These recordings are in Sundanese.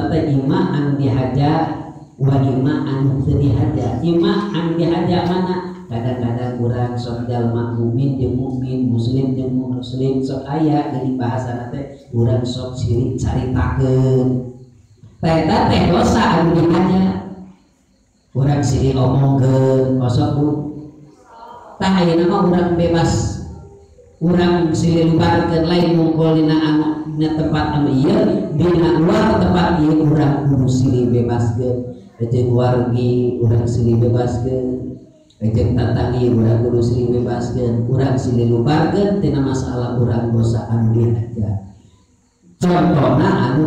Dosa teh ima anu dihaja wa ima anu teu dihaja. Ima anu dihaja mana? Kadang-kadang urang sok jalma mukmin jeung mukmin, muslim jeung muslim sok aya geuning bahasana teh urang sok sirik caritakeun. Tah eta teh dosa anu dihaja. Urang sirik omongkeun, osok Bu. Tah ayeuna mah urang bebas. Urang silih lubarkeun lain mungkul dina anu dina tempat anu ieu, dina luar tempat ieu urang kudu silih bebaskeun. Jeung wargi urang silih bebaskeun. Jeung tatangi urang kudu silih bebaskeun, urang silih lubarkeun tina masalah urang dosa anu dihaja. Contohna anu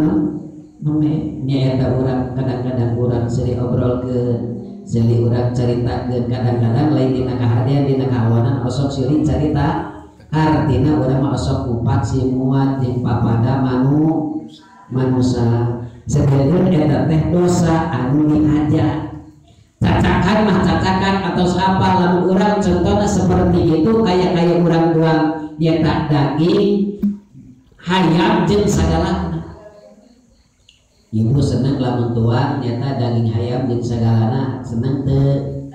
nome nyaeta urang kadang-kadang urang silih obrolkeun, silih urang caritakeun, kadang-kadang lain dina kahadean dina kahawanan osok silih carita. Artina urang mah osok kupat simuat jeung papada manusa. Sebenarnya eta teh dosa anu dihaja. Cacakan mah cacakan atau apa lamun urang contohna seperti itu kayak urang buang nyetak daging hayam jeung sagalana. Ibu seneng lamun tuang nyata daging hayam jeung sagalana seneng teu?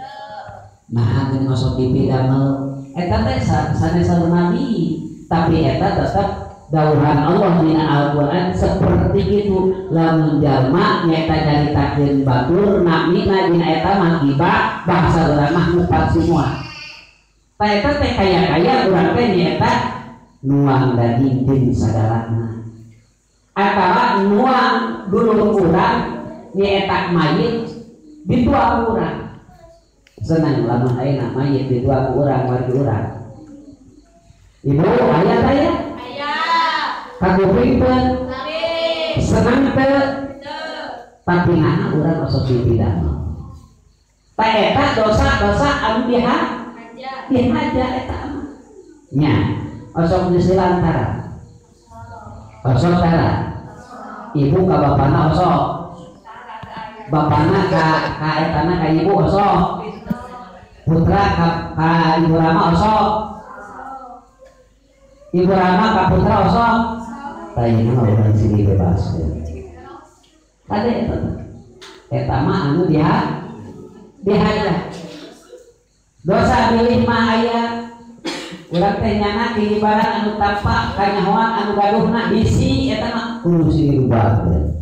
Nah geuning osok pipi damel eta teh sanes nabi tapi eta tetap dawuhan Allah dina Al-Qur'an seperti itu. Lamun jalma nyata nyaritakeun batur namina dina eta mah ghibah, bahasa urang mah ngupat semua. Tah eta teh kaya-kaya urang teh nyaeta nuang daging jeung sagalana atawa nuang dulur urang nyaeta mayit dituang urang. Senang lamun ayeuna mayit dituang urang wargi urang. Ibu aya teh? Aya. Kakuping teu? Senang teu? Tapi nah urang osok dipidana. Tah eta dosa-dosa anu dihaja eta mah. Nya, osok disilantara. Osok tara. Ibu ka bapana osok. Bapana ka etana ka ibu osok. Putra ka ibu rama osok. Ibu rama ka putra osok. Tayina mah urang silih bebas. Tadi eta eta mah anu dihaja. Dosa bilih mah aya urang teh nyana di barang anu tampak kanyahoan anu gaduhna bisi eta mah kudu silih lubarkeun.